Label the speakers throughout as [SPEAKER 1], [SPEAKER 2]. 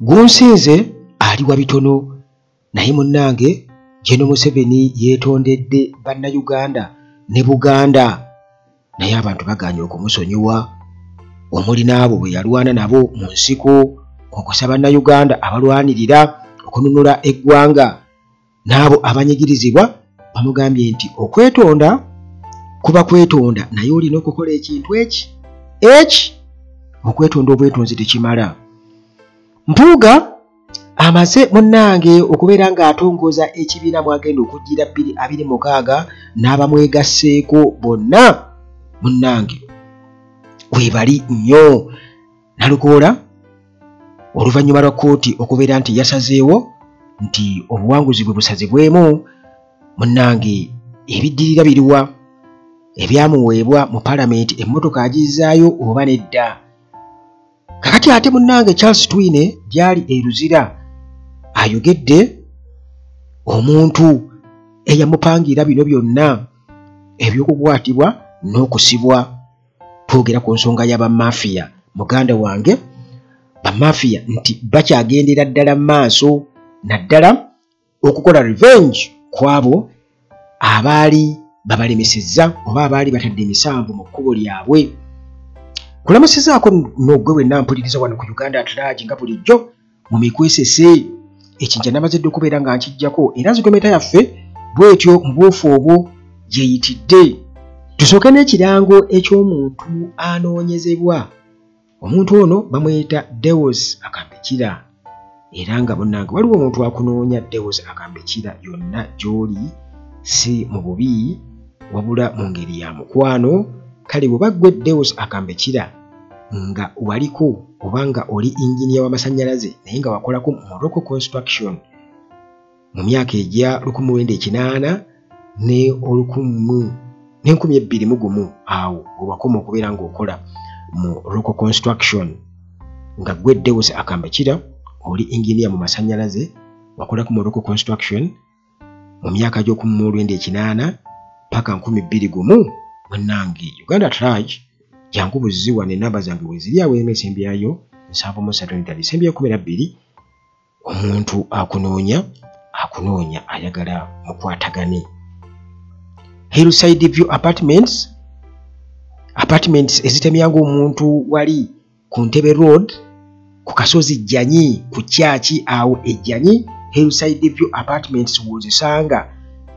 [SPEAKER 1] Gunsinze ali wa bitono, naye munnange Gen Museveni yeetondedde Bannayuganda ne Buganda, naye abantu bagaanye okumusonyiwa, omuli n'abo bwe yalwana nabo mu nsiko okukosa Bannayuganda abalwanirira okununula eggwanga n'abo abanyigirizibwa. Bamugambye nti okwetonda kuba kwetonda, naye olina okukola ekintu eki okwetonda obwetonzi tekimala. Mpuuga amaze munnange okubeera ng'atongoza ekibiina mwagenda okujjira 2026 n'abamwegasseeko bonna munnange webali nnyo. Nalukoola oluvannyuma lwa kkooti okubeera nti yasazeewo nti obuwanguzi bwe busazibwemu, munnange ebiddirira biriwa ebyamuweebwa mu palamenti, emmotoka agizzaayo oba nedda? Kakati ate munnange Charles Twine gyali e Luzira ayogedde omuntu eyamupangira bino byonna ebyokukwatibwa n'okusibwa. Twogera ku nsonga ya bamafiya, muganda wange, bamafiya nti bakyagendera ddala maaso naddala okukola revenge kwabo abaali babalemesezza oba abaali batadde emisanvu mu kkubo lyabwe. Kulamusizaako nogwe wenna mpuliriza wano ku Uganda at Large nga bulijjo mu mikwesese. Ekinja namazedde okubeera nga nkijjako, era nzigometa yaffe bwetyo mu buufu obwo gyeyitidde. Tusooke n'ekirango eky'omuntu anoonyezebwa. Omuntu ono bamuyita Deus Akambekira, era nga munnange waliwo omuntu akunoonya Deus Akambekira yonna gy'oli, si mu bubi wabula mu ngeri ya mukwano. Kale bw'oba ggwe Deus Akambekira nga waliko oba nga oli inginiya w'amasannyalaze naye nga wakolako mu Rocco Construction mu myaka egya 1980 ne 2001, awo wewakoma okubeera ng'okola mu Rocco Construction, nga ggwe Deus Akambekira oli inginiya mu masannyalaze, wakolako mu Rocco Construction mu myaka gy'oku1980 paka 2001, munnange Uganda at Large jangu buzzi wano, enamba zange weziri awo, emu esembyayo 73 esembyayo 12. Omuntu akunoonya akunoonya ayagala mukwatagane. Hillside View Apartments, apartments ezitemya ng'omuntu wali ku Ntebe Road ku kasozi Jjanyi, ku kyaki awo ejjanyi, Hillside View Apartments w'ozisanga.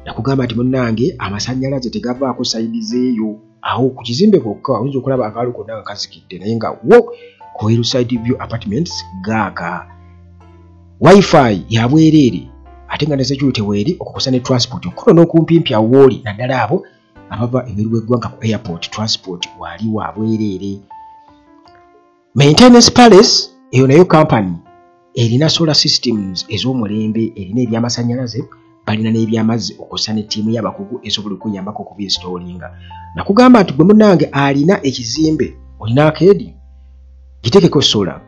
[SPEAKER 1] Nakugamba nti munnange amasannyalaze tegavaako sayidi zeeyo, awo ku kizimbe kwokka oyinza okulaba akaalo konna nga kazikidde, naye nga wo ku Hillside View Apartments gaaka. Wi-Fi ya bwereere ate nga ne security weeri, okukosa ne transport okuno n'okumpimpi awo wooli, naddala abo abava ebweru w'eggwanga ku airport, transport waali wa bwereere. Maintenance Palace eyo nayo company erina solar systems ez'omulembe, erina ebyamasannyalaze, balina n'ebyamazzi, okussa ne ttiimu y'abakugu esobola okuyambako okubinstallinga. Nakugamba nti gwe munnange alina ekizimbe, olina akeedi, gitekeko sola,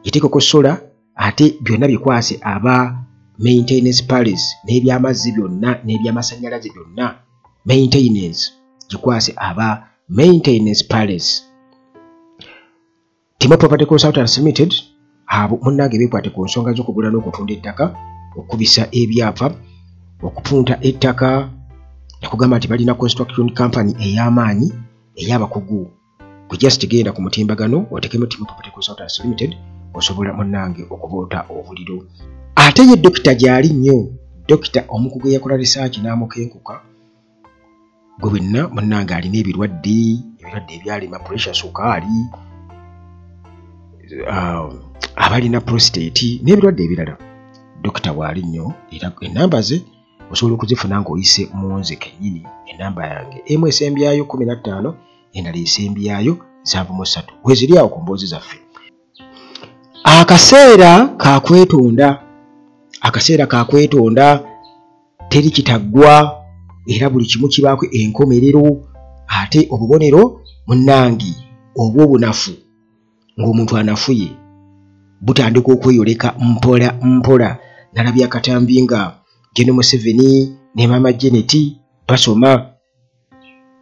[SPEAKER 1] gitekeko sola, ate byonna bikwase aba Maintenance Palace, n'ebyamazzi byonna n'ebyamasannyalaze byonna, maintenance gikwase aba Maintenance Palace. Timo Property Consultants Limited abo munnange beekwate ku nsonga z'okugula n'okutunda ettaka, okubisa ebyapa, okupunta ettaka. Nakugamba nti balina construction company ey'amaanyi ey'abakugu. Gwe just genda ku mutimbagano otekemu Timo Property Consultants Limited, osobola munnange okuboota obuliro. Ate ye dokita gy'ali nnyo, dokita omukugu eyakola research n'amukenkuka, gwe wenna munnange alina ebirwadde, ebirwadde ebyalema, pressure, sukaali, abalina prostate n'ebirwadde ebirala, dokita waali nnyo, era enamba ze osobola okuzifuna ng'oyise mu nze kennyini. Enamba yange emu esembyayo 15, endala esembyayo 73, weziri awo ku mboozi zaffe. Akaseera kakwetonda, akaseera kakwetonda, teri kitaggwa, era buli kimu kibaako enkomerero. Ate obubonero munnange obw'obunafu ng'omuntu anafuye butandika okweyoleka mpola mpola. Nalabye akatambi nga Gen Museveni ne Mama Janet basoma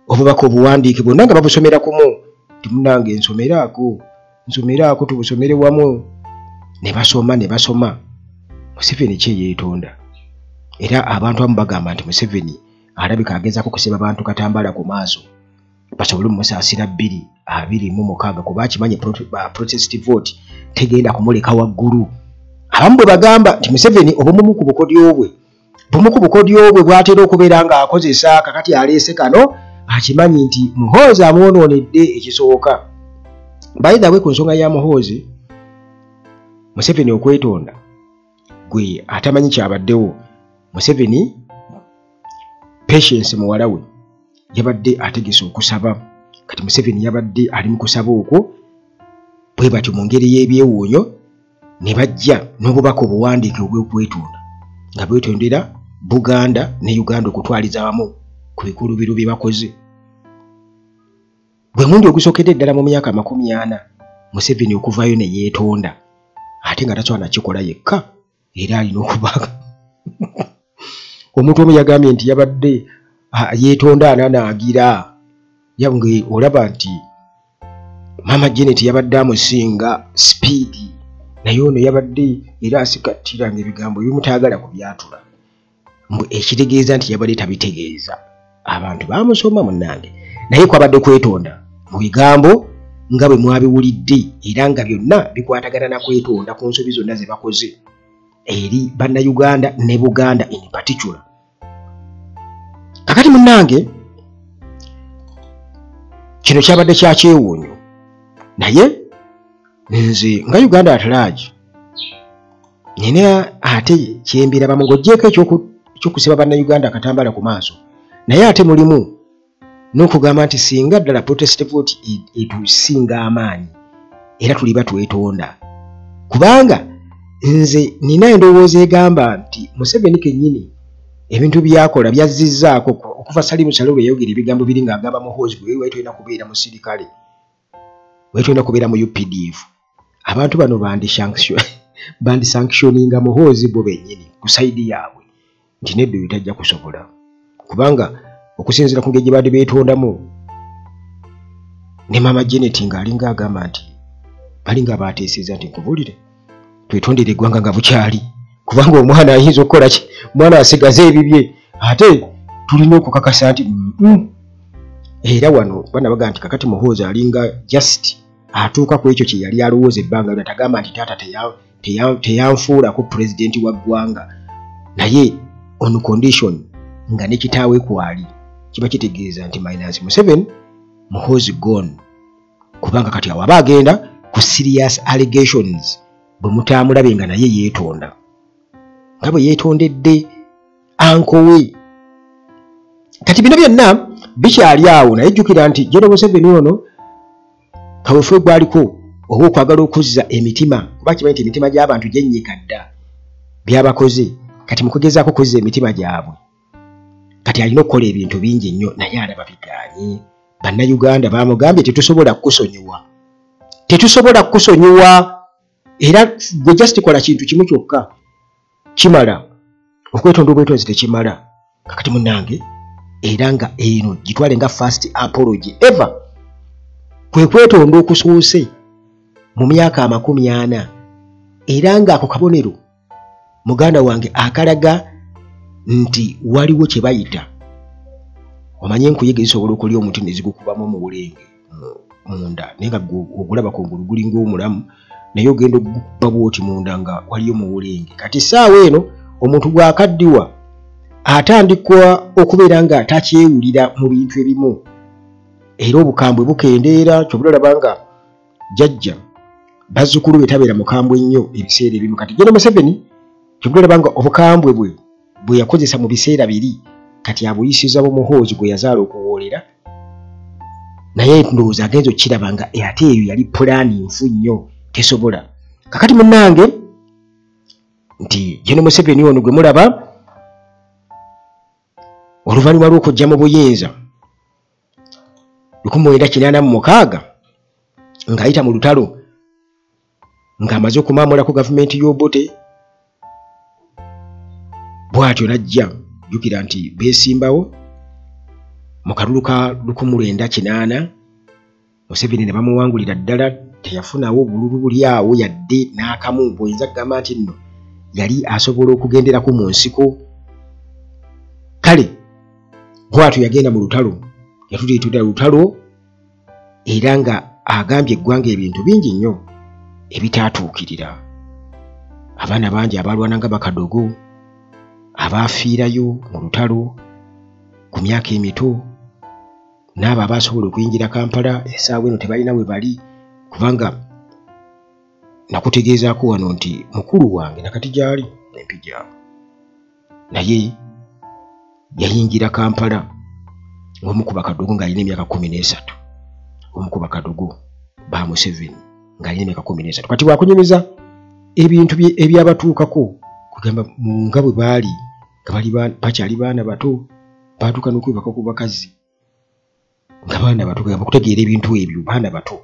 [SPEAKER 1] obubaka obuwandiike bwonna nga babusomera kumu, nti munnange nsomeraako, nsomeraako, tubusomere wamu. Ne basoma ne basoma, Museveni kye yeetonda. Era abantu abamu bagamba nti Museveni alabika agezaako kusiba bantu katambala ku maaso basobole omusaasira 2026, kuba akimanyi protest vote tegenda kumuleka waggulu. Abamu bwe bagamba nti Museveni obumu ku bukodyo bwe, bumu ku bukodyo bwe bw'atera okubeera ng'akozesa, kakati aleese kano, akimanyi nti Muhoozi amwonoonedde ekisooka. By the way, ku nsonga ya Muhoozi, Museveni okwetonda, gwe atamanyi kyabaddewo, Museveni Patience muwala we yabadde ategese okusaba. Kati Museveni yabadde ali mu kusaba okwo, bwe batyo mu ngeri y'ebyewuunyo ne bajja n'obubaka obuwandiike obw'okwetonda, nga beetondera Buganda ne Uganda okutwaliza wamu ku bikulubiro bye bakoze. Gwe mulundi ogusookedde ddala mu myaka 40 Museveni okuvaayo ne yeetonda, ate nga tasobola nakikola yekka, era alina okubanga omuntu omu yagambye nti yabadde yeetonda ananaagira, nga olaba nti Maama Janet yabadde amusinga sipiidi, naye ono yabadde era asikattira ng'ebigambo ebimu taagala kubyatula, mbu ekitegeeza nti yabadde tabitegeeza. Abantu baamusoma munnange, naye kwabadde kwetonda mu bigambo nga bwe mwabiwulidde, era nga byonna bikwatagana na kwetonda ku nsobi zonna ze bakoze eri Bannayuganda ne Buganda in particular. Kakati munnange, kino kyabadde kya kyewuunyo, naye nze nga Uganda at large nina ate kyembirabamu ng'oggyeeko ekyokusiba Bannayuganda akatambala ku maaso, naye ate mulimu n'okugamba nti singa ddala protest vote etusinga amaanyi, era tuliba twetonda. Kubanga nze nina endowooza egamba nti Museveni kennyini ebintu byakola byazzizzaako okuva Salim Saleh lwe yayogera ebigambo biri ng'agamba Muhoozi gwe wali tolina kubeera musirikale, wali tolina kubeera mu UPDF. Abantu bano bandi sanctioninga Muhoozi bo bennyini ku side yaabwe nti nedda, oyo tajja kusobola, kubanga okusinziira ku ngeri gye baadde beetondamu ne Maama Janet ng'alinga agamba nti balinga baateesezza nti nkubuulire twetondere eggwanga nga bukyali, kubanga omwana ayinza okukola ki, omwana asigaze ebibye, ate tulina okukakasa nti era wano bana bagamba nti kakati Muhoozi alinga just atuuka ku ekyo kye yali alowooza ebbanga lyonna, tagamba nti taata teyanfuulako pulezidenti wa ggwanga, naye on condition nga ne kitaawe kwali, kiba kitegeeza nti minus Museveni, Muhoozi gone, kubanga kati awo aba agenda ku serious allegations bwe mutaamulabe nga naye yeetonda nga bwe yeetondedde ankowe. Kati bino byonna bikyali awo, naye jjukira nti General Museveni ono kaweefube gwaliko oba okwagala okuzza emitima, kuba kimanyi nti emitima gy'abantu gyennyika dda byabakoze, kati mu kugezaako okuzza emitima gyabwe kati alina okukola ebintu bingi nnyo, naye alaba bigaanye. Bannayuganda bamugambye tetusobola kukusonyiwa, tetusobola kukusonyiwa, era gwe just kola kintu kimu kyokka kimala, okwetonda obwetonzi tekimala. Kakati munnange, era nga eno gitwale nga first apology ever, kwe kwetonda okusoose mu myaka 40, era ng'ako kabonero muganda wange akalaga nti waliwo kye bayita, omanye enkuyege zisobola okulya omuti ne zigukubamu omuwulenge munda, naye nga ogulaba kungulu gulinga omulamu, naye ogenda ogukuba bw'oti munda nga waliyo muwulenge. Kati essaawa eno omuntu bw'akaddiwa atandikwa okubeera nga takyewulira mu bintu ebimu, era obukambwe bukendeera. Ky'oba olaba nga jjajja bazzukulu be tabeera mukambwe nnyo ebiseera ebimu. Kati General Museveni ky'oba olaba nga obukambwe bwe bwe yakozesa mu biseera biri kati abuyisiza mu Muhoozi gwe yazaala okuwoolera, naye ndowooza agenza okukiraba nga ate eyo yali pulaani nfu nnyo, tesobola. Kakati munnange nti General Museveni ono gwe mulaba oluvannyuma lw'okujja mu buyinza 1986 ng'ayita mu lutalo ng'amaze okumaamulako gavumenti y'Obote, bw'atyo n'ajja. Jjukira nti beesimbawo mu kalulu ka 1980, Museveni ne bamuwangulira ddala Teyafunawo bululu buli awo yadde n'akamu bw'oyinza kugamba nti nno yali asobola okugenderako mu nsiko. Kale bw'atyo yagenda mu lutalo, yatuleetera lutalo, era nga agambye eggwanga ebintu bingi nnyo ebitaatuukirira. Abaana bangi abalwana nga bakadogo abaafiirayo mu lutalo ku myaka emito, n'abo abasobola okuyingira Kampala essaawa eno tebalina we bali, kubanga nakutegeezaako wano nti mukulu wange nakati gy'ali empija, naye yayingira Kampala ng'omu ku bakadogo ng'alina emyaka 13, omu ku bakadogo ba Museveni ng'alina emyaka 13. Kati bwakunyumiza ebintu ebyabatuukako, kugamba nga bwe baali nga bali bakyali baana bato, baatuuka n'okwebaka ku bakazi nga baana bato, kugamba okutegeera ebintu ebyo baana bato,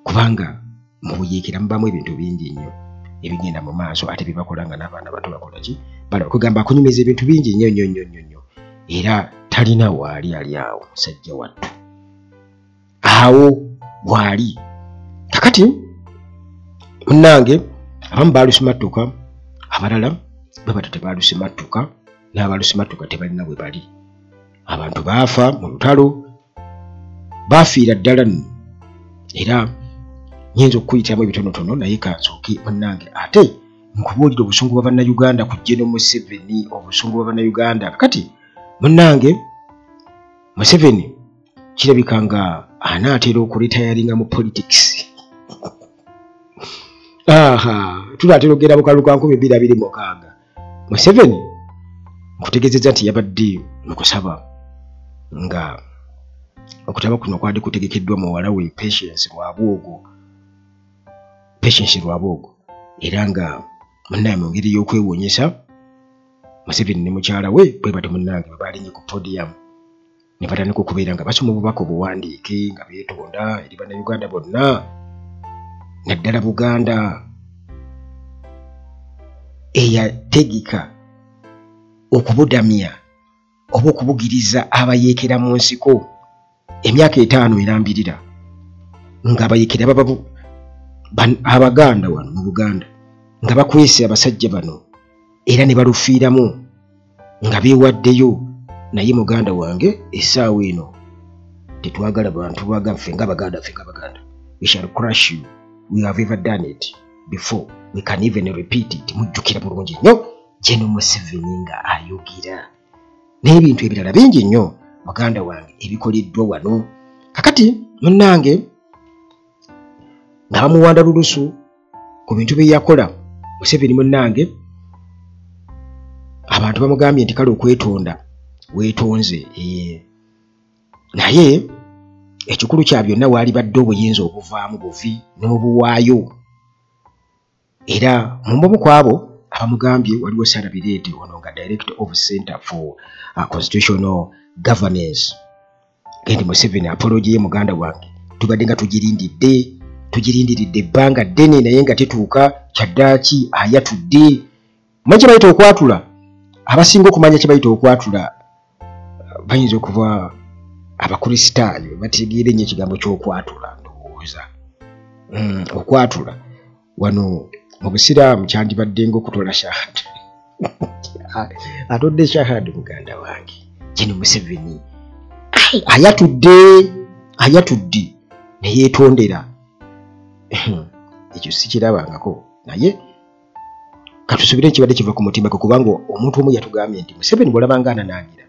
[SPEAKER 1] kubanga mu buyiikira mubaamu ebintu bingi nnyo ebigenda mu maaso ate bye bakola nga n'abaana bato bakola ki, balaba. Kugamba akunyumiza ebintu bingi nnyo nnyo nnyo nnyo nnyo, era talina waali ali awo musajja wattu awo waali. Kakati munnange abamu baalusimattuka, abalala bwe batyo tebaalusimattuka, n'abaalusimattuka tebalina bwe bali. Abantu baafa mu lutalo, baafiira ddala nno, era nnyinza okukuyitamu ebitonotono, naye kansooke munnange ate nkubuulire obusungu bwa Bannayuganda ku General Museveni, obusungu bwa Bannayuganda. Kakati munnange Museveni kirabika nga anaatera okuritayaringa mu politics. Aha, tunaatera okugenda mu kalulu ka 2026. Museveni nkutegeezezza nti yabadde mu kusaba, nga okutaba kuno kwali kutegekeddwa muwala we Patience Rwabwogo, Patience Rwabwogo, era nga munnange mu ngeri y'okwewuunyisa Museveni ne mukyala we bwe batyo munnange bwe baalinye ku podium ne batandika okubeera nga basoma obubaka obuwandiike nga beetonda eri Bannayuganda bonna, naddala Buganda eyategeka okubudamya oba okubugiriza abayeekera mu nsiko emyaka 5 erambirira, nga abayeekera baba Abaganda wano mu Buganda nga bakwese abasajja bano era ne balufiiramu nga beewaddeyo. Naye muganda wange essaawa eno tetwagala bantu bagaffe nga Baganda, ffe nga Baganda. We shall crush you. We have ever done it before, we can even repeat it. Mujjukira bulungi nnyo General Museveni nga ayogera n'ebintu ebirala bingi nnyo muganda wange ebikoleddwa wano. Kakati munnange nga bamuwanda lulusu ku bintu bye yakola Museveni, munnange abantu bamugambye nti kale okwetonda weetonze, naye ekikulu kya byonna waali badde obuyinza obuvaamu buvi n'obuwaayo. Era mu mumu ku abo abamugambye waliwo Sarah Bireete, ono nga Director of Center for Constitutional Governance. Gendi Museveni apology ye muganda wange tubadde nga tugirindiridde ebbanga ddene, naye nga tetuuka. Kyaddaaki ayatudde. Manyi kye bayita okwatula, abasinga okumanya kye bayita okwatula bayinza okuba Abakristaayo, bategeera ennyo ekigambo ky'okwatula. Ndowooza okwatula wano mu Busiraamu kyandibadde ng'okutola shahada. Atodde shahada muganda wange General Museveni ayatudde ne yeetondera. Ekyo sikirabangako, naye katusubire ekibadde kiva ku mutima gwe, kubanga omuntu omu yatugambye nti Museveni bw'olaba nga ananaagira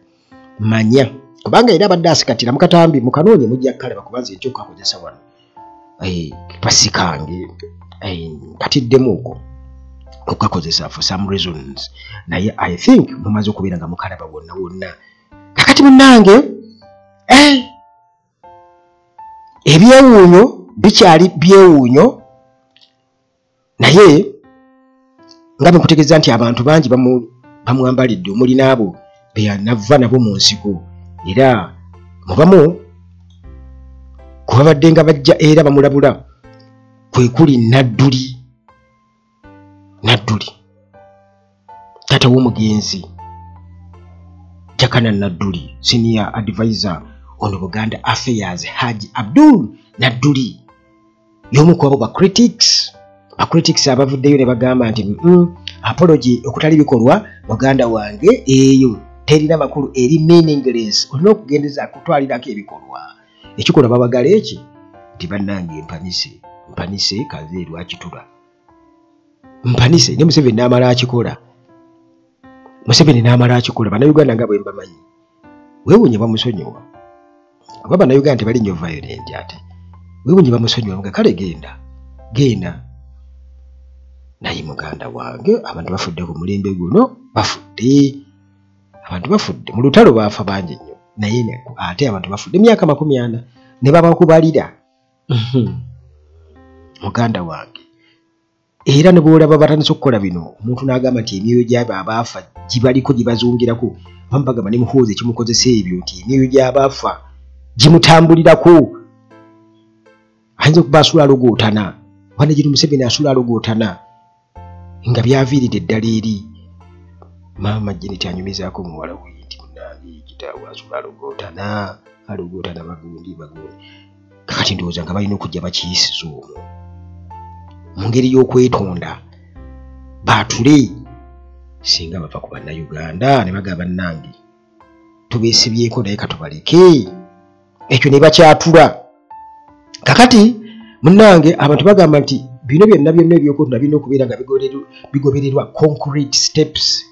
[SPEAKER 1] manya, kubanga era abadde asikatira mukatambi mukanoonye mujja kukalaba, kubanze nti okakozesa wano pasikange katiddemu okwo okukakozesa for some reasons, naye I think mumaze okubeera nga mukalaba wonna wonna. Kakati munnange ebyewuunyo bikyali byewuunyo, naye nga bwe nkutegeeza nti abantu bangi bamwambalidde, omuli n'abo be yanava nabo mu nsiko, era mubamu kubabadde nga bajja era bamulabula kwe kuli Nadduli, Nadduli taata w'omugenzi Jakana Nadduli, senior advisor on Buganda Affairs Haji Abdul Nadduli. Y'omu ku abo ba critics, ba critics abavuddeyo ne bagamba nti apology okutali bikolwa, muganda wange, eyo terina makulu, eri meaningless. Olina okugendeza kutwalirako ebikolwa. Ekikolwa babagala eki nti bannange mpanise, mpanise kaze lwakitula, mpanise. Ne Museveni n'amala akikola, Museveni n'amala akikola. Bannayuganda nga bwe mbamanyi, weewuunye bamusonyiwa, kuba Bannayuganda tebali nnyo violent. Ate weewuunye bamusonyiwa nga kale genda genda. Naye muganda wange, abantu bafudde ku mulembe guno, bafudde, abantu bafudde mu lutalo, baafa bangi nnyo. Naye ate abantu bafudde emyaka 40 ne babakubalira, muganda wange. Era ne bw'olaba batandise okukola bino, omuntu n'agamba nti emyoyo gy'abo abaafa gibaliko, gibazungirako. Abamu bagamba ne Muhoozi ekimukozesa ebyo nti emyoyo gy'abaafa gimutambulirako. Ayinza okuba asula alogootana, oba ne gino Museveni asula alogootana nga byaviiridde ddala eri. Maama Janet anyumizaako muwala we nti munnange kitaawe asula alogootana, alogootana bagundi bagundi. Kakati ndowooza nga balina okujja bakiyisiza omwo mu ngeri y'okwetonda, baatule. Singa bava ku Bannayuganda ne bagamba bannange tubeesibyeko, naye katubaleke, ekyo ne bakyatula. Kakati munnange, abantu bagamba nti bino byonna byonna ebyokwetunda birina okubeera nga bigobererwa concrete steps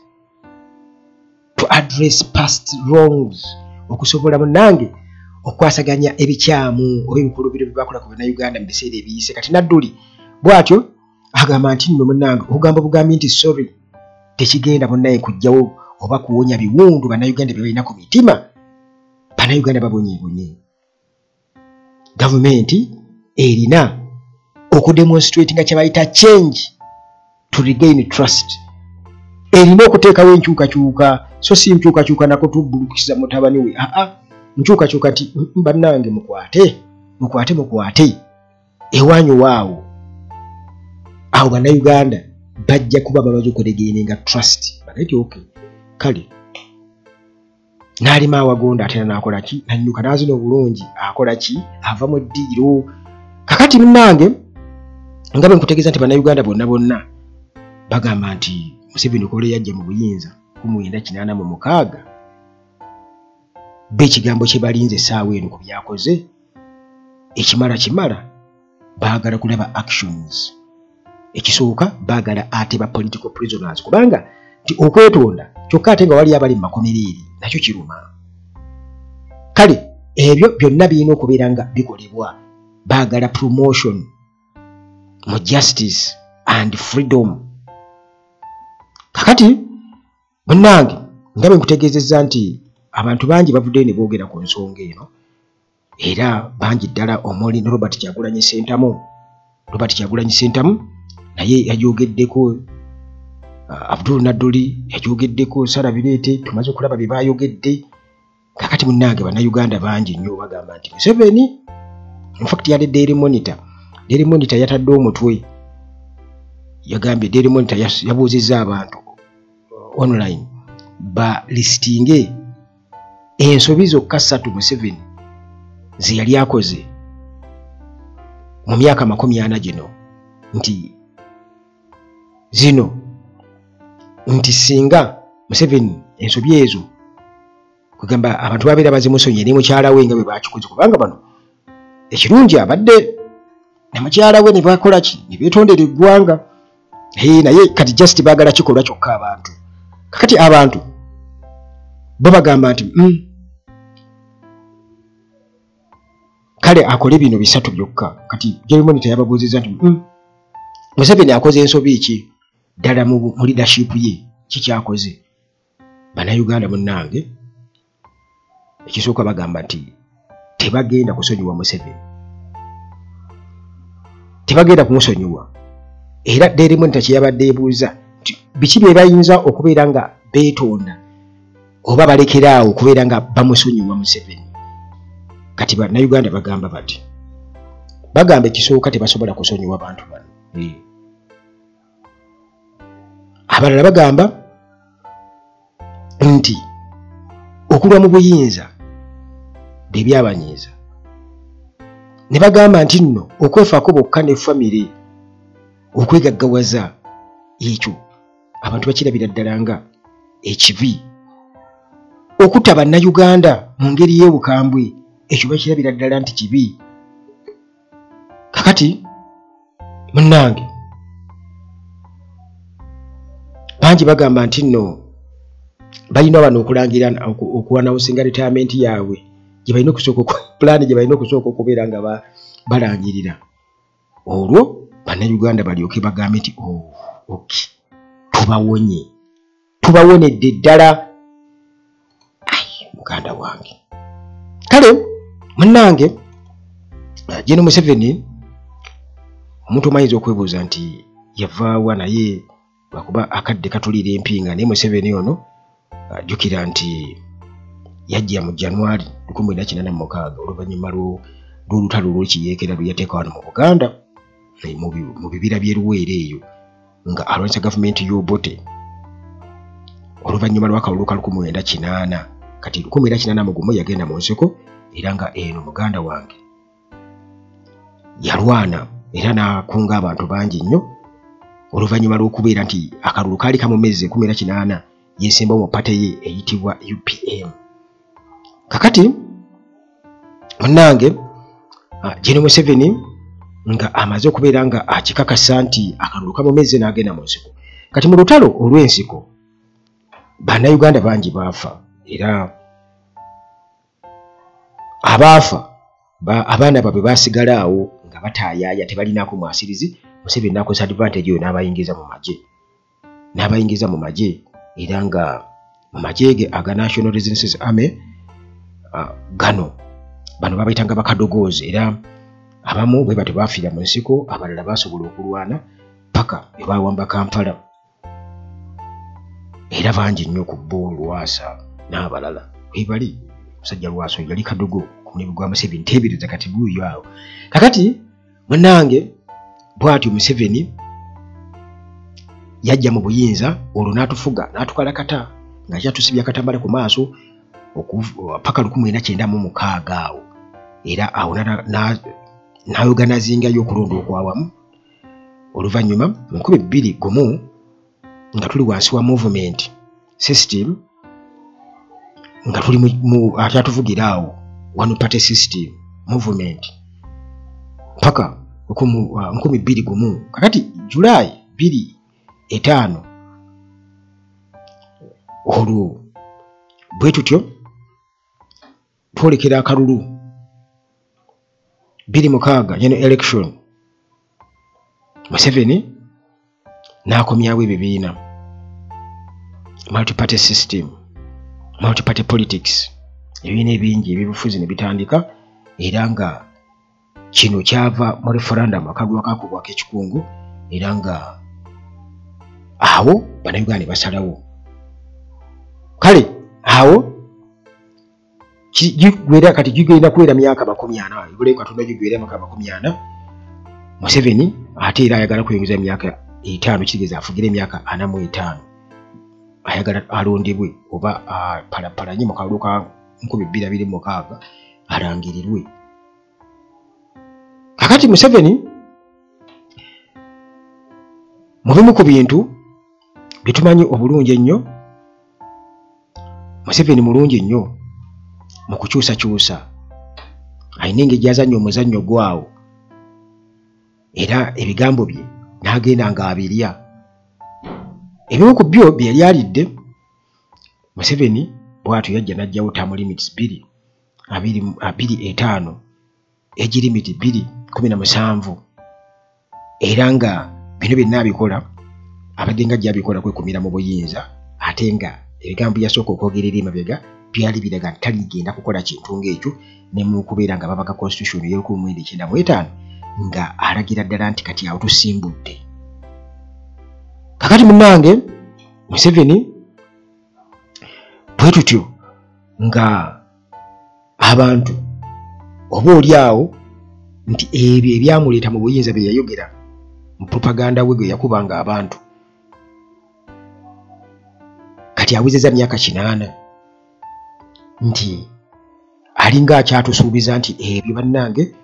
[SPEAKER 1] to address past wrongs, okusobola munnange okukwasaganya ebikyamu oba ebikolobero bye bakola ku Bannayuganda mu biseera ebiyise. Kati Nadduli bw'atyo agamba nti nno munnange, okugamba bugambi nti sorry tekigenda munnaye kujjawo oba kuwonya biwundu Bannayuganda bye balina ku mitima. Bannayuganda babonyeebonye. Gavumenti erina okudemonstrate nga kye bayita change to regain trust. Erina okuteekawo enkyukakyuka, so si nkyukakyuka nako tubbulukiza mutabani we. Aa, nkyukakyuka nti bannange mukwate, mukwate, mukwate ewanyu waawo. Awo Bannayuganda bajja kuba bamaze okuregaininga trust, bagaiti okay, kale n'alima awagonda, ate n'akola ki? Nannyuka n'azina obulungi, akola ki? Ava mu ddiiro. Kakati munnange, nga bwe nkutegeeza nti Bannayuganda bonna bonna bagamba nti Museveni okola yajja mu buyinza ku 1986, bo ekigambo kye balinze essaawa eno ku byakoze ekimala kimala, baagala kulaba actions. Ekisooka, baagala ate ba political prisoners, kubanga nti okwetonda kyokka ate nga wali abali mu makomera eri nakyo kiruma. Kale ebyo byonna birina okubeera nga bikolebwa. Baagala promotion mu justice and freedom. Kakati munnange, nga bwe nkutegeezezza nti abantu bangi bavuddeyo ne boogera ku nsonga eno, era bangi ddala, omuli ne Robert Kyagulanyi Ssentamu. Robert Kyagulanyi Ssentamu naye yagyogeddeko, Abdul Nadduli yagyogeddeko, Sara Bireete, tumaze okulaba bye baayogedde. Kakati munnange, Bannayuganda bangi nnyo bagamba nti Museveni, infact yadde Daily Monitor, Daily Monitor yatadde omutwe, yagambye, Daily Monitor yabuuzizza abantu online ba listinge ensobi zokka ssatu Museveni ze yali akoze mu myaka 40 gino, nti zino, nti singa Museveni ensobi ezo, kugamba abantu babeera bazimusonyiye ne mukyala we nga bwe bakikoze, kubanga bano ekirungi abadde ne mukyala we ne bakola ki, ne beetondera eggwanga. Naye kati just baagala kikolwa kyokka abantu. Kakati abantu bo bagamba nti kale akole bino bisatu byokka. Kati Daily Monitor yababuuzizza nti Museveni akoze ensobi ki ddala mu leadership ye, kikyakoze? Bannayuganda munnange, ekisooka bagamba nti tebagenda kusonyiwa Museveni, tebagenda kumusonyiwa. Era Daily Monitor kye yabadde ebuuza nti biki bye bayinza okubeera nga beetonda oba balekeraawo okubeera nga bamusonyiwa Museveni. Kati Bannayuganda bagamba bati, bagamba ekisooka tebasobola kusonyiwa bantu bano. Abalala bagamba nti okulwa mu buyinza bye byabanyiiza. Ne bagamba nti nno okwefaako bokka ne famire, okwegaggawaza, ekyo abantu bakirabira ddala nga ekibi. Okutta bannayuganda mu ngeri y'obukambwe, ekyo bakirabira ddala nti kibi. Kakati munnange, bangi bagamba nti nno balina bano okulangira okuannouncinga retirement yaabwe gye balina okusooka, pulaani gye balina okusooka okubeera nga balangirira, olwo bannayuganda balyoke bagambe nti oh, okay, tubawonye, tubawonedde ddala. Ai muganda wange, kale munnange, Gen Museveni omuntu omayinza okwebuuza nti yavaawa, naye lwakuba akadde katuliira empinga. Naye Museveni ono jjukira nti yajja mu January 1986 oluvannyuma lw'olutalo lw'ekiyeekera lwe yateeka wano mu Buganda mu bibira by'e Luweero eyo nga alwanyisa gavumenti y'Obote oluvannyuma lw'akalulu ka 1980. Kati 1981 yagenda mu nsiko, era nga eno muganda wange yalwana era n'akunga abantu bangi nnyo oluvannyuma lw'okubeera nti akalulu kaali kamumeze. 1980 yeesimbawo mu party ye eyitibwa UPM. Kakati munnange, Gen Museveni nga amaze okubeera nga akikakasa nti akalulu kamumeze, n'agenda mu nsiko. Kati mu lutalo olw'ensiko bannayuganda bangi baafa, era abaafa abaana baabwe baasigala awo nga bataayaaya, tebalinaako mwasirizi. Museveni n'akozesa advantage eyo n'abayingiza mu magye, n'abayingiza mu magye, era nga mu magye ge aga National Resistance Army gano bano babayitanga bakadogoozi, era abamu bwe batyo baafiira mu nsiko, abalala baasobola okulwana paka bwe baawamba Kampala, era bangi nnyo ku bo, Lwasa n'abalala bwe bali. Musajja Lwasa oyo yali kadogo ku mulimu gwa Museveni, teebereza kati guuyo awo. Kakati munnange, bw'atyo Museveni yajja mu buyinza, olwo n'atufuga n'atukalakata nga kyatusibya akatambala ku maaso paka 1996 awo, era awo n'aorganizingayo okulonda okwawamu. Oluvannyuma mu 2001 nga tuli wansi wa movement system, nga tuli mu akyatuvugira awo one party system movement paka 2001. Kakati July 25 olwo bwe tutyo twolekera akalulu 26, general election, Museveni n'akomyawo ebibiina, multiparty system, multiparty politics, ebibiina ebingi ebyobufuzi ne bitandika, era nga kino kyava mu referendum, akalulu akakubwako ekikungu, era nga awo bannayuganda ne basalawo. Kale awo gigwera, kati gigenda kuwera myaka 40, ebulayo katono gigwera myaka 40. Museveni ate era ayagala kweyongeza emyaka 5, kitegeeza afugira emyaka 45, ayagala alondebwe oba apalapalanye mu kalulu ka 2026 alangirirwe. Kakati Museveni mu bimu ku bintu bye tumanyi obulungi ennyo, Museveni mulungi nnyo mu kukyusakyusa, alina engeri gy'azannya omuzannyo gwawo, era ebigambo bye n'agenda ng'abirya. Ebimu ku byo bye yali alidde, Museveni bw'atyo yajja n'aggyawo term limits 2025, age limit 2017, era nga bino byonna abikola abadde nga gy'abikola kwekumira mu buyinza, ate nga ebigambo byasooka okwogera eri emabega byali biraga nti taligenda kukola kintu ng'ekyo. Ne mu kubeera nga babaga constitution ey'e 1995 nga alagira ddala nti kati awo tusimbudde. Kakati munnange, Museveni bwe tutyo nga abantu oba oli awo nti ebyo ebyamuleeta mu buyinza bye yayogera mu propaganda we gwe yakubanga abantu, kati awezezza myaka 80 nti alinga akyatusuubiza nti ebyo bannange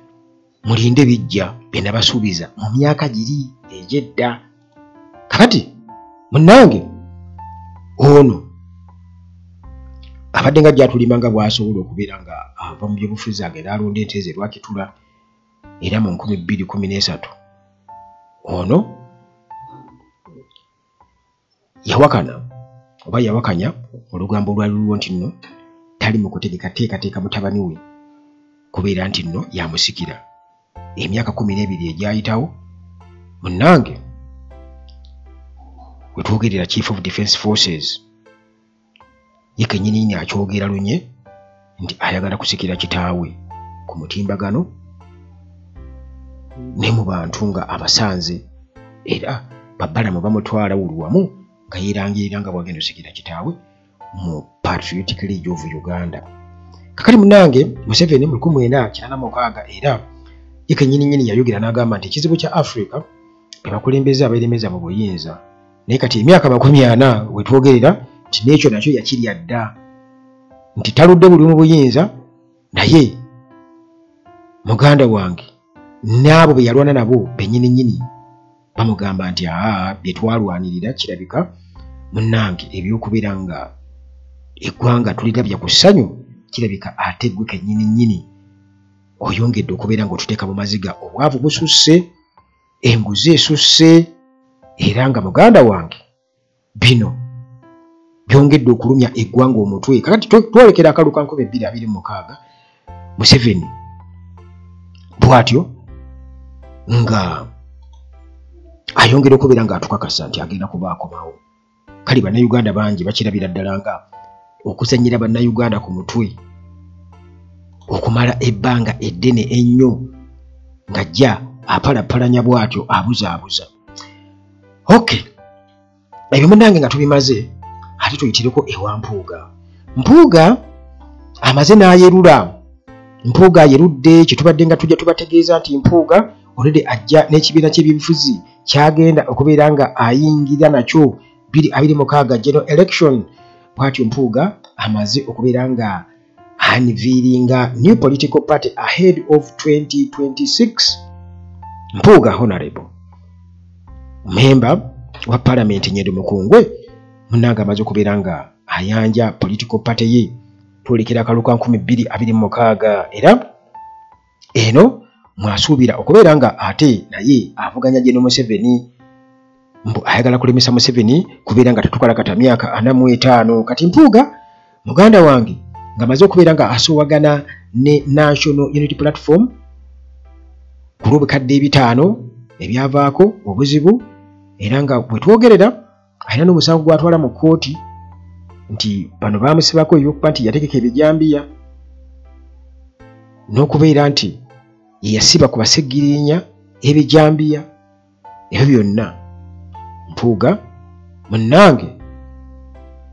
[SPEAKER 1] Mulinde bijja bye nabasuubiza mu myaka giri egy'edda. Kakati munnange ono abadde nga gyatulima nga bw'asobola okubeera nga ava mu byobufuzi agenda alonda ente ze Lwakitula, era mu 2013 ono yawakana oba yawakanya olugambo olwali luliwo nti nno tali mu kutegeka teekateeka mutabani we kubeera nti nno yamusikira. Emyaka 12 egyayitawo munnange we twogerera Chief of Defence Forces ye kennyini akyogera lunye nti ayagala kusikira kitaawe ku mutimbagano ne mu bantu nga abasanze, era babbalamu bamutwala wulu wamu nga yeerangirira nga bw'agenda okusikira kitaawe mu Patriotic League of Uganda. Kakati munnange Museveni mu 1986 era ye kennyini yayogera n'agamba nti ekizibu kya Africa be bakulembeze abeeremeza mu buyinza, naye kati emyaka 40 we twogerera nti n'ekyo nakyo yakirya dda, nti taludde buli mu buyinza, naye muganda wange n'abo be yalwana nabo bennyini bamugamba nti aa bye twalwanirira kirabika munnange ebyokubeera nga eggwanga tulirabya ku ssanyu kirabika ate ggwe kennyini oyongedde okubeera ng'otuteeka mu maziga, obwavu bususse, enguzi esusse, era nga muganda wange bino byongedde okulumya eggwanga omutwe. Kakati twolekera akalulu ka 2026 Museveni bw'atyo nga ayongera okubeera ng'atukakasa nti agenda kuba akomawo. Kale bannayuganda bangi bakirabira ddala nga okuzannyira bannayuganda ku mutwe okumala ebbanga eddene ennyo ng'ajja apalapalanya bw'atyo abuzaabuza. Okay, ebyo munnange nga tubimaze, ate tuyitireko ewa Mpuuga. Mpuuga amaze n'ayerula. Mpuuga ayerudde, kye tubadde nga tujja tubategeeza nti Mpuuga already ajja n'ekibiina ky'ebyobufuzi kyagenda okubeera nga ayingira nakyo 2026 general election. Bw'atyo Mpuuga amaze okubeera nga unveilinga new political party ahead of 2026. Mpuuga honorable member wa parliament Nyendo Mukungwe munnange amaze okubeera nga ayanja political party ye twolekera akalulu ka 2026, era eno mwasuubira okubeera nga ate naye avuganya General Museveni, mbu ayagala kulemesa Museveni kubeera nga tatukalakata myaka 45. Kati Mpuuga muganda wange ng'amaze okubeera nga asoowagana ne National Unity Platform ku lw'obukadde 5 ebyavaako obuzibu, era nga bwe twogerera alina n'omusango gw'atwala mu kkooti nti bano baamusibako ebyokuba nti yategeka ebijambiya n'okubeera nti ye yasiba ku baseggirinya ebijambiya. Ebyo byonna Mpuuga munnange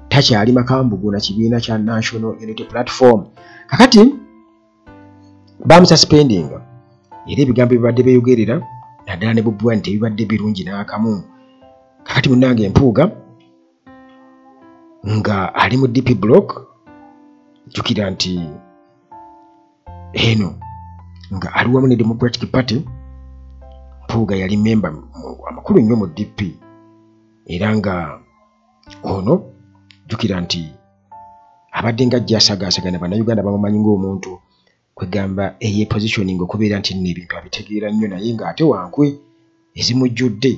[SPEAKER 1] takyali makambugu na kibiina kya National Unity Platform. Kakati bamususpendinga, era ebigambo bibadde beeyogerera naddala ne Bobi Wine tebibadde birungi n'akamu. Kakati munnange Mpuuga nga ali mu DP block, jjukira nti eno nga ali wamu ne Democratic Party. Mpuuga yali memba amakulu nnyo mu DP, era nga ono jjukira nti abadde nga ajja asagaasagana bannayuganda bamumanyi ng'omuntu kwegamba eyepositioning okubeera nti nno ebintu abitegeera nnyo, naye ng'ate wankwe ezimujjudde.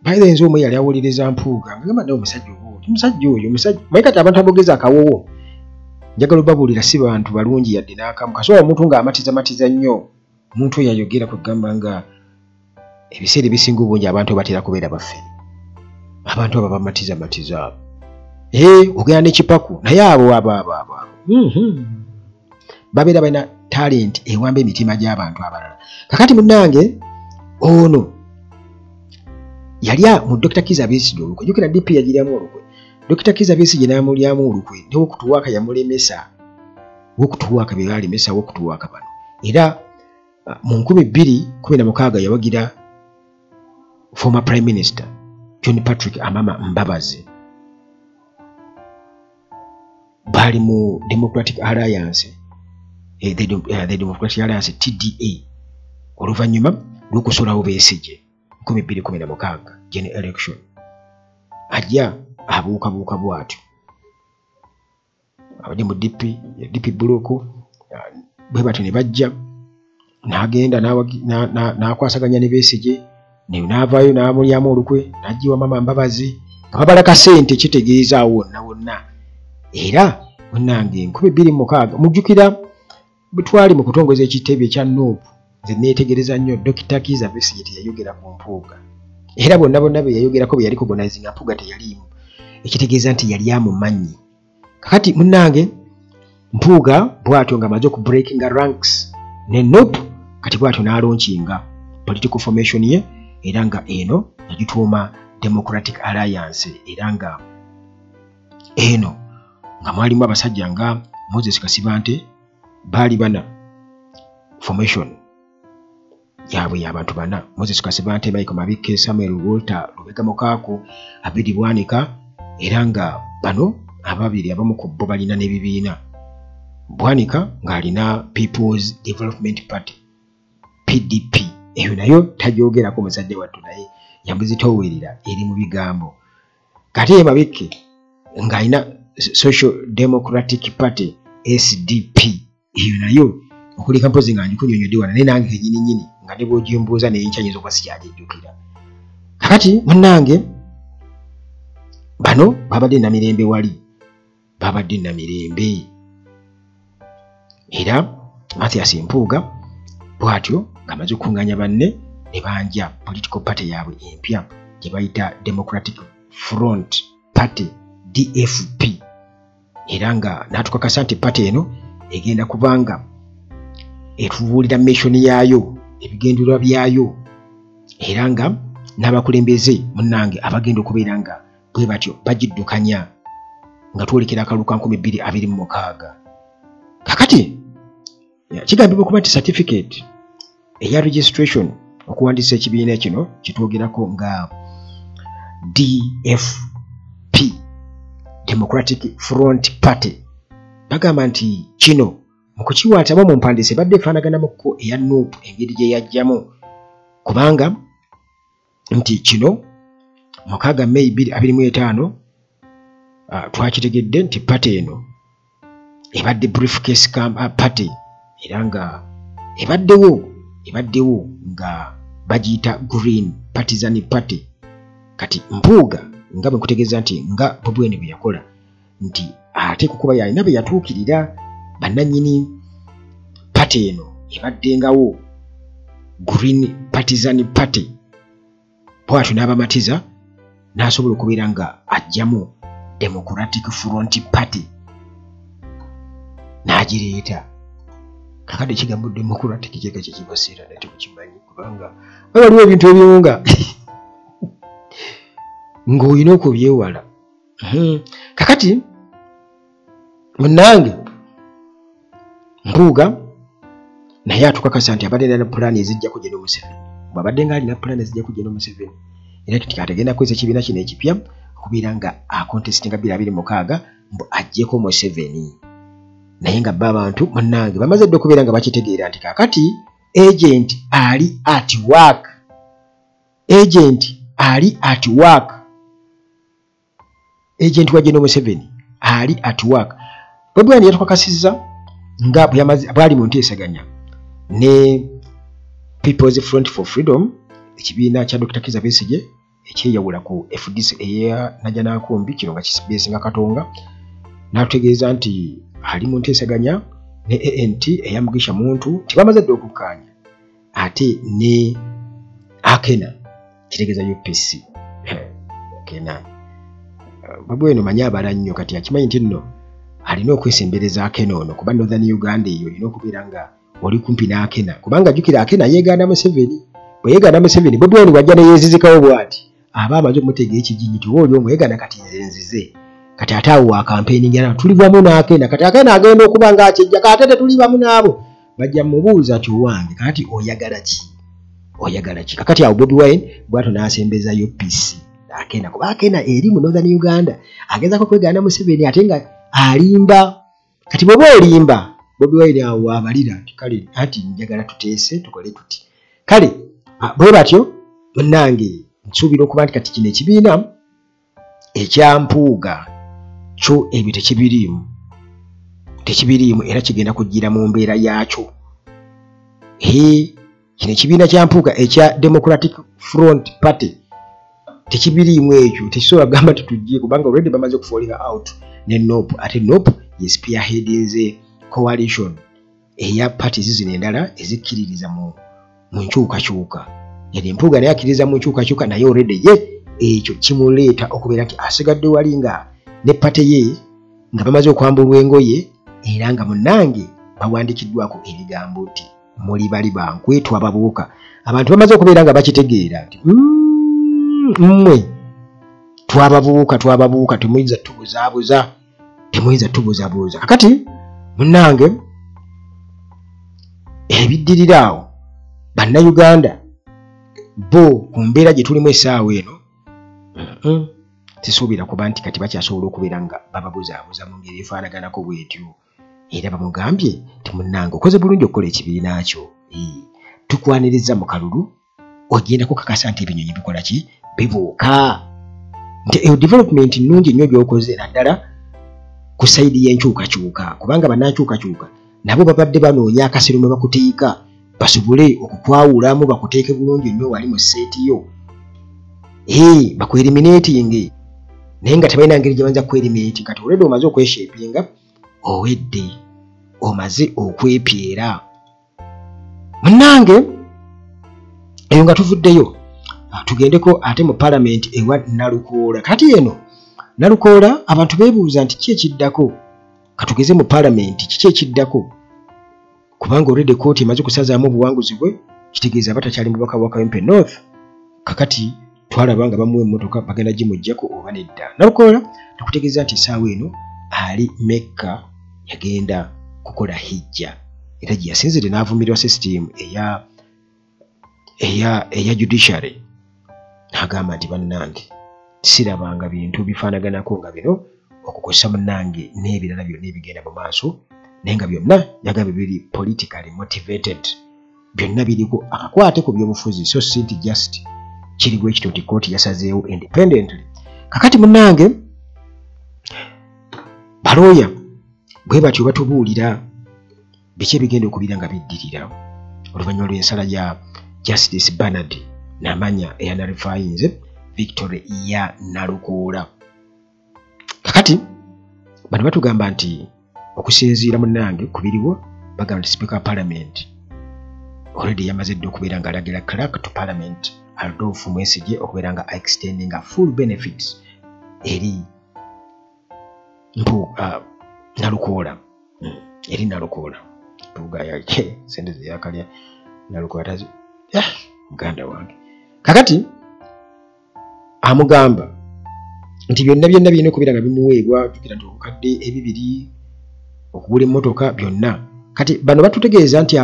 [SPEAKER 1] By the way, nze omu yali awuliriza Mpuuga ngagamba naye omusajja oba omusajja oyo omusajja maye. Kati abantu abogeza akawowo njagala obabuulira si bantu balungi yadde n'akamu. Kasobola omuntu ng'amatizamatiza nnyo omuntu oyo ayogera kwegamba nga ebiseera ebisinga obungi abantu batera kubeera baffe, abantu abo bamatizamatiza abo ogenda n'ekipaku, naye abo abo abo abo babeera balina talent ewamba emitima gy'abantu abalala. Kakati munnange ono yali mu Dr. Kizza Besigye olukwe, jjukira DP yagiryamu olukwe, Dr. Kizza Besigye n'amulyamu olukwe, ne wokutuwaaka yamulemesa, wokutuwaaka be baalemesa wokutuwaaka bano. Era mu 2016 yawagira former Prime Minister John Patrick Amama Mbabazi, baali mu Democratic Alliance, the Democratic Alliance TDA. Oluvannyuma lw'okusulawo Besigye 2016 general election, ajja abuukabuuka bw'atyo, abadde mu DP, DP block, bwe batyo ne bajja n'agenda n'akwasaganya ne Besigye, n'avaayo n'amulyamu olukwe n'ajja wa Mama Mbabazi nga babala kasente, kitegeeza awo wonna wonna. Era munnange 2006 mujjukira bwe twali mu kutongoza ekitebe ekya NUP, nze neetegereza nnyo Dr. Kizza Besigye teyayogera ku Mpuuga, era bonna bonna be yayogerako bye yali recognizinga Mpuuga teyaliimu, ekitegeeza nti yali amumanyi. Kakati munnange Mpuuga bw'atyo ng'amaze oku breakinga ranks ne NUP, kati bw'atyo n'alaunchinga political formation ye, era nga eno yagituuma Democratic Alliance, era nga eno nga mwalimu abasajja nga Moses Kasibante, baali bana, formation yaabwe y'abantu bana: Moses Kasibante, Michael Mabikke, Samuel Walter Lubega Mukaaku, Abidi Bwanika. Era nga bano ababiri abamu ku bo balina n'ebibiina. Bwanika ng'alina People's Development Party, PDP, eyo nayo tagyogerako musajja wattu, naye yamuzitoowerera eri mu bigambo. Kati ye Mabikke ng'alina Social Democratic Party, SDP, eyo nayo okuleka mpozi nga ngikunyonnyodde wano, naye nange kennyini nnyini nga ne bw'ogimbuuza naye nkyayinza okuba sikyagijjukira. Kakati munnange bano babadde Namirembe, wali babadde Namirembe, era Mathias Mpuuga bw'atyo ng'amaze okukuŋŋaanya banne ne banja political party yaabwe empya gye bayita Democratic Front Party, DFP, era nga n'atukakasa nti party eno egenda kubanga etubuulira mission yaayo, ebigendererwa byayo, era nga n'abakulembeze munnange abagenda okubeera nga bwe batyo bagiddukanya nga twolekera akalulu ka 2026. Kakati kigambibwa okuba nti certificate eya registration okuwandiisa ekibiina kino kitwogerako nga DFP, Democratic Front Party, bagamba nti kino mu kukiwaatamu mu mpandiisa ebadde efaanaganamuko eya NUP engeri gye yajjamu, kubanga nti kino 6 May 2025 twakitegedde nti party eno ebadde briefcase party, era nga ebaddewo nga bagiyita Green Partisan Party. Kati Mpuuga nga bwe nkutegeeza nti nga Bobi Wine bwe yakola, nti ate kukuba yalina be yatuukirira bannannyini party eno ebaddengawo Green Partisan Party, bw'atyo n'abamatiza n'asobola okubeera nga aggyamu Democratic Front Party n'agireeta. Kakadde ekigambo democratic kyeka kyekibaseera naye temukimanyi, kubanga waliwo ebintu ebimu nga ng'olina okubyewala. Kakati munnange Mpuuga naye atukakasa nti abadde alina pulaani ezijjako General Museveni, bw'abadde nga alina pulaani ezijjako General Museveni, era kati agenda kukozesa ekibiina kino ekipya okubeera nga acontestinga 2026 mbu aggyeko Museveni. Naye nga bo abantu munnange bamaze dda okubeera nga bakitegeera nti kaakati agent ali at work, agent ali at work, agent wa General Museveni ali at work. Bobi Wine yatukakasizza nga bw'ali mu nteeseganya ne People's Front for Freedom, ekibiina kya Dr. Kizza Besigye ekyeyawula ku FDC eya Najjanankumbi, kino nga kibeesinga Katonga, n'atutegeeza nti ali mu nteeseganya ne ANT eya Mugisha Muntu, tibamaze dda okukkaanya, ate ne Akena, kitegeeza UPC. Akena Bobi Wine manyi abala nnyo, kati akimanyi nti nno alina okwesembereza Akena ono, kuba Northern Uganda eyo olina okubeera nga oli kumpi n'Akena, kubanga jjukira Akena yeegaana Museveni. Bwe yeegaana Museveni, Bobi Wine bw'ajja ne yeezizikawo bw'ati aba amaze okumutega ekijinji ti oba oli omwegana, kati nze nzize, kati ate awo wa campaigningira tuli wamu n'Akena. Kati Akena agenda okuba ng'akyejja, kati ate tetuli wamu n'abo, bajja mubuuza nti owange kati oyagala ki, oyagala ki? Kakati awo Bobi Wine bw'atyo n'asembeza UPC Akena, kuba Akena eri mu Northern Uganda agezaako kwegaana Museveni ate nga alimba. Kati bw'oba olimba, Bobi Wine awo abalira nti kale anti njagala tuteese tukole tuti. Kale bwe batyo munnange nsuubira okuba nti kati kino ekibiina ekya Mpuuga kyo ebyo tekibiriimu era kigenda kujjira mu mbeera yaakyo. Kino ekibiina kya Mpuuga ekya Democratic Front Party tekibiriimu ekyo, tekisobola kugamba nti tujje kubanga already bamaze okufallinga out ne NOP, ate NOP ye spearheadinze coalition eya parties zino endala ezikkiririza mu nkyukakyuka. Yadde Mpuuga naye akkiririza mu nkyukakyuka, naye already ye ekyo kimuleeta okubeera nti asigadde wali nga ne party ye nga bamaze okwambulwa engoye, era nga munnange bawandiikiddwako ebigambo nti muli bali bankwe twababuuka. Abantu bamaze okubeera nga bakitegeera nti mmwe twababuuka, temuyinza tubuzaabuza. Kakati munnange ebiddirira awo bannayuganda bo ku mbeera gye tulimu essaawa eno tisuubira kuba nti kati bakyasobola okubeera nga bababuzaabuza mu ngeri efaanaganako bw'etyo. Era bamugambye nti munnange okoze bulungi okukola ekibiina kyo, tukwaniriza mu kalulu, ogenda kukakasa nti ebinyonyi bikola ki, bibuuka, nti eyo development nnungi nnyo gy'okoze naddala ku sayidi y'enkyukakyuka, kubanga bannankyukakyuka nabo babadde banoonya akasero mwe bakuteeka basobole okukwawulamu bakuteeke bulungi nnyo wali mu seeti yo, bakweriminatinge, naye nga tebalina ngeri gye bayinza kweriminati. Kati already omaze okweshapinga, owedde omaze okwepyera. Munnange eyo nga tuvuddeyo tugendeko ate mu palamenti ewa Nalukoola. Kati eno Nalukoola abantu beebuuza nti ki ekiddako, katugeze mu palamenti kiki ekiddako, kubanga already kooti emaze okusazaamu obuwanguzi bwe, kitegeeza aba takyali mubaka wa Kawempe North. Kakati twalaba nga bamuwa emmotoka bagenda gimuggyako oba nedda. Nalukoola tukutegeeza nti essaawa eno ali Mecca, yagenda kukola hijja, era gye yasinzidde n'avumirwa system eya judiciary, n'agamba nti bannange sirabanga bintu bifaanaganako nga bino okukozesa munnange n'ebirala byonna ebigenda mu maaso, naye nga byonna yagambye biri politically motivated, byonna biriko akakwate ku byobufuzi, so si nti just kiri bwe kityo nti kooti yasazeewo independently. Kakati munnange balooya bwe batyo batubuulira biki ebigenda okubeera nga biddirira oluvannyuma lw'ensala ya Justice Bernard Namanya eyanalifayinze victory ya Nalukoola. Kakati bano batugamba nti okusinziira munnange ku biriwo, bagamba nti Speaker wa Parliament already yamaze dda okubeera ng'alagira clerk to Parliament Adolf Mwesigye okubeera nga extending full benefits eri Nalukoola, eri Nalukoola. Mpuuga yake sente ze yakalya Nalukoola tazi muganda wange. Kakati amugamba nti byonna byonna birina okubeera nga bimuweebwa, jjukira nti obukadde 2 okugula emmotoka byonna. Kati bano batutegeeza nti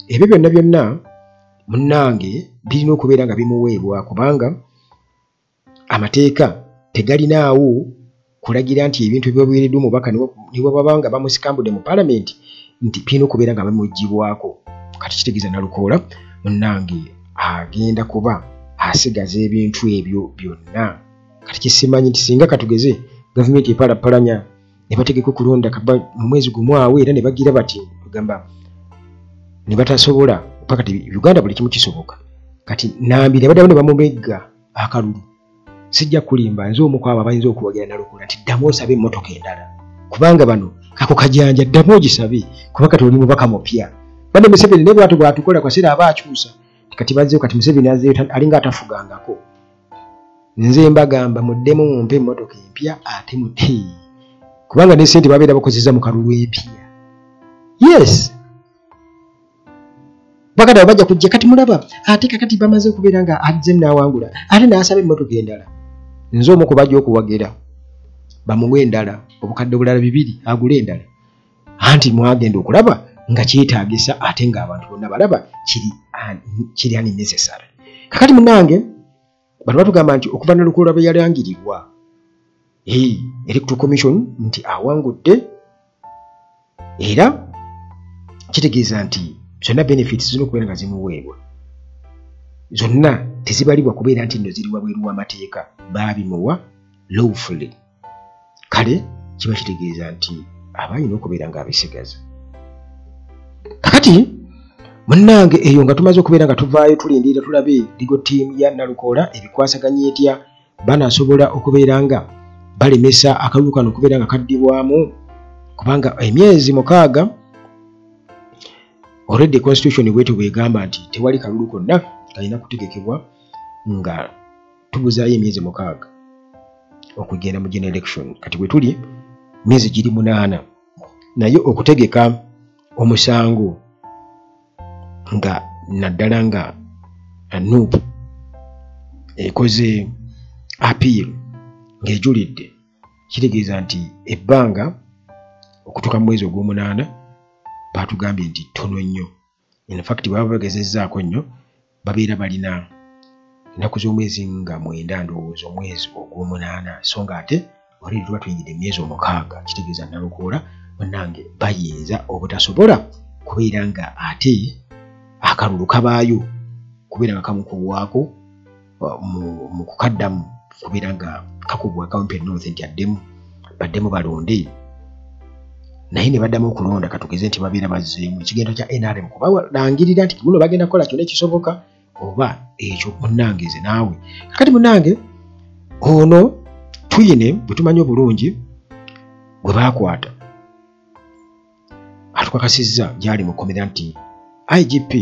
[SPEAKER 1] ebyo byonna byonna munnange birina okubeera nga bimuweebwa, kubanga amateeka tegalinaawo kulagira nti ebintu ebibaweereddwa omubaka ne bw'ababa nga bamusikambudde mu palamenti nti birina okubeera nga bimuggyibwako. Kati kitegeeza Nalukoola munnange agenda kuba asigaza ebintu ebyo byonna. Kati kisimanyi nti singa katugeze gavumenti epalapalanya ne bategeka okulonda mu mwezi gumu awo, era ne bagira bati kugamba ne batasobola paka Uganda buli kimu kisoboka. Kati Nambi ne baddamu ne bamumegga akalulu. Sijja kulimba nze omu ku abo abayinza okuwagira Nalukoola nti ddamu osabe emmotoka endala, kubanga bano kako kajanja, ddamu ogisabe kuba kati oli mubaka mupya. Bane Museveni ne bw'atyo bw'atukola kaseera aba akyusa, kati bazzeeyo, kati Museveni azzeeyo alinga atafugangako. Nze mbagamba muddemu mumpe emmotoka empya ate mute, kubanga ne ssente babeera bakozesa mu kalulu empya. Yes, bakati abo bajja kujja. Kati mulaba ate kakati bamaze okubeera nga azze n'awangula ate n'asaba emmotoka endala. Nze omu ku bajja okuwagira bamuwe endala, obukadde obulala 2 agule endala. Anti mwagenda okulaba nga kyetaagisa ate ng'abantu bonna balaba kiri unnecessary. Kakati munnange bano batugamba nti okuva Nalukoola bwe yalangirirwa Electoral Commission nti awangudde, era kitegeeza nti zonna benefits zirina okubeera nga zimuweebwa. zonna tezibalibwa kubeera nti nno ziri wabweru w'amateeka, baabimuwa lawfully. Kale kiba kitegeeza nti aba alina okubeera ng'abisigaza. Kakati munnange eyo nga tumaze okubeera nga tuvaayo tulindirira tulabe legal team ya Nalukoola ebikwasaganya etya, banaasobola okubeera nga balemesa akalulu kano okubeera nga kaddibwamu, kubanga emyezi 6 already constitution bwetyo bwegamba nti tewali kalulu konna kalina kutegekebwa nga tubuzaayo emyezi 6 okugenda mu general election. Kati bwe tuli myezi giri 8, naye okutegeka omusango nga naddala nga NUP ekoze appeal ng'ejulidde, kitegeeza nti ebbanga okutuuka mu mwezi ogw'omunaana baatugambye nti ttono nnyo. In fact baba bagezezzaako nnyo, babeera balina ennaku z'omwezi nga 9 ndowooza omwezi ogw'omunaana, so nga ate already tuba tuyingidde emyezi 6. Kitegeeza Nalukoola munnange bayinza obutasobola kubeera nga ate akalulu kabaayo kubeera nga kamukubwako mu kukaddamu kubeera nga kakubwa Kawempe North nti addemu baddemu balonde, naye ne baddamu okulonda. Katugeze nti babeera bazzeemu ekigendo kya NRM kubalangirira nti guno bagenda kukola kyonna ekisoboka oba ekyo munnange nze naawe. Kakati munnange ono Twine bwe tumanyi obulungi gwe baakwata atukakasizza gy'ali mu kkomera nti IGP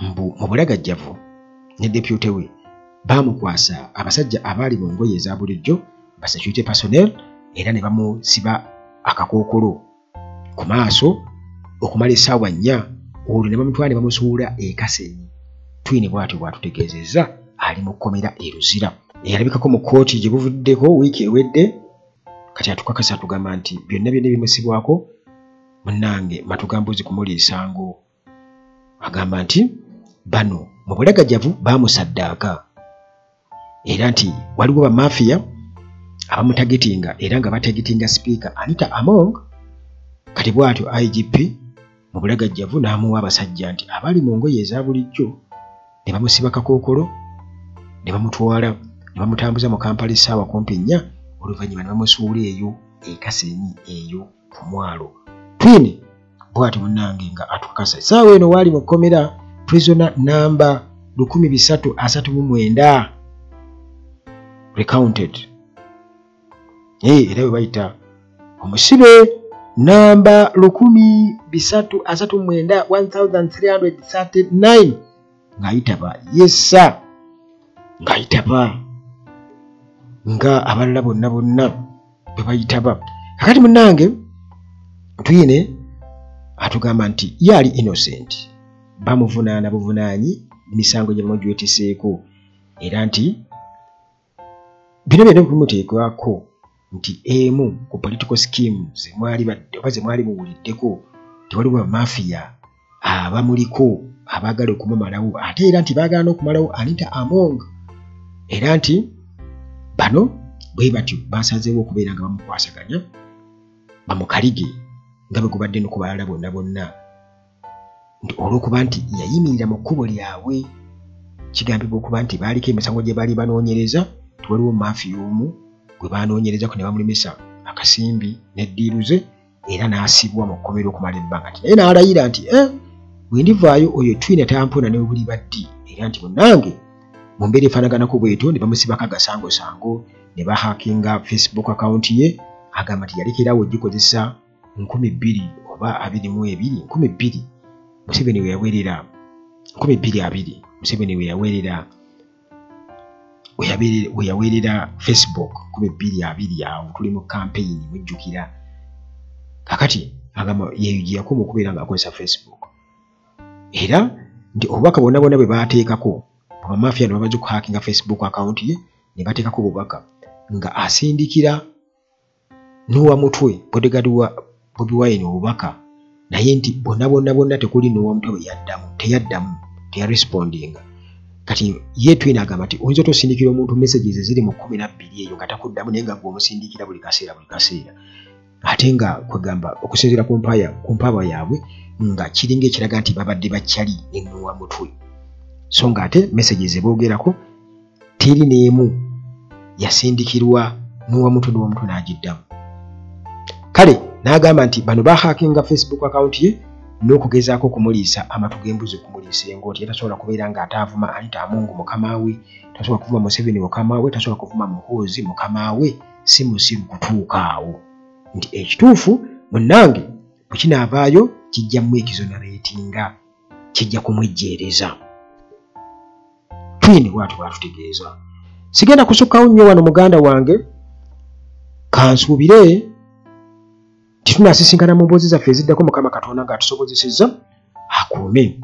[SPEAKER 1] mbu mu bulagajjavu ne deputy we baamukwasa abasajja abaali mu ngoye eza bulijjo ba security personnel, era ne bamusiba akakookolo ku maaso okumala essaawa 4, olwo ne bamutwala ne bamusuula e Kasenyi. Twine bw'atyo bw'atutegeezezza ali mu kkomera e Luzira, eyalabikako mu kkooti gye buvuddeko wiiki ewedde. Kati atukakasa atugamba nti byonna byonna ebimusibwako munnange matugambuzi kumuliisa ngo. Agamba nti bano mu bulagajjavu baamusaddaaka, era nti waliwo bamafiya abamutagetinga era nga batagetinga sipiika Anita Among. Kati bw'atyo IGP mu bulagajjavu n'amuwa abasajja nti abali mu ngoye eza bulijjo ne bamusiba kakookolo ne bamutwala ne bamutambuza mu Kampala essaawa kumpi 4, oluvannyuma ne bamusuula eyo e Kasenyi eyo ku mwalo. Twine bw'atyo munnange nga atukakasa essaawa eno waali mu kkomera prisoner namba 1339 recounted. Era bwe bayita omusibe namba 1339 1339 ng'ayitaba yessa, ng'ayitaba nga abalala bonna bonna bwe bayitaba. Kakati munnange Twine atugamba nti ye ali innocent, bamuvunaana buvunaanyi misango gye bamujwetiseeko, era nti bino byonna bimuteekebwako nti emu ku political schemes zemwali oba zemwali muwuliddeko tewaliwo bamafiya abamuliko abaagala okumumalawo, ate era nti baagala n'okumalawo Anita Among, era nti bano bwe batyo basazeewo okubeera nga bamukwasaganya bamukalige nga bwe gubadde no ku balala bonna bonna, nti olw'okuba nti yayimirira mu kkubo lyabwe. Kigambibwa okuba nti baaliko emisango gye baali banoonyereza, tiwaliwo mafiya omu gwe banoonyerezako ne bamulemesa akasimbi n'eddiiru ze, era n'asibwa mu kkomera okumala ebbanga. Nti naye n'alayira nti bwe ndivaayo oyo Twine tampona ne bwe baddi, era nti munnange mu mbeera efaanaganako bwetyo ne bamusibako agasangosango ne bahakinga Facebook account ye. Agamba nti yalekerawo ogikozesa 2000 oba 22 2000 Museveni we yawerera 2020 Museveni we yawerera we yawerera Facebook 2020 awo tuli mu campaign mujjukira. Kakati agamba yeyo gye yakoma okubeera ng'akozesa Facebook, era nti obubaka bwonna bwonna bwe baateekako bamafiya ne bamaze okuhakinga Facebook account ye ne bateekako obubaka nga asindikira Noah Mutwe bodyguard wa Bobi Wine obubaka, naye nti bonna bonna bonna tekuli Noah Mutwe bwe yaddamu, teyaddamu, teyarespondinga. Kati ye Twine agamba nti oyinza otosindikira omuntu messages eziri mu 12 eyo nga takuddamu, naye nga gwe omusindikira buli kaseera buli kaseera, ate nga kwegamba okusinziira ku mpaaba yaabwe nga kiringa ekiraga nti babadde bakyali ne Noah Mutwe. So nga ate messages zeboogerako teri n'emu yasindikirwa n'owamutwe n'owamutwe n'agiddamu. Kale n'agamba nti bano bahakinga Facebook account ye n'okugezaako okumuliisa amatu g'embuzi, okumuliisa engo, nti tasobola kubeera nga ataavuma Anita Amungu mukama we, tasobola kuvuma Museveni mukama we, tasobola kuvuma Muhoozi mukama we, si musiru kutuuka awo. Nti ekituufu munnange bwe kinaavaayo kijja mu-exoneratinga, kijja kumwejjeereza. Twine bw'atyo bw'atutegeeza. Sigenda kusukkawo nnyo wano muganda wange, kansuubire nti tunaasisinkana mu mboozi zaffe eziddako. Mukama Katonda ng'atusobozesezza akuume.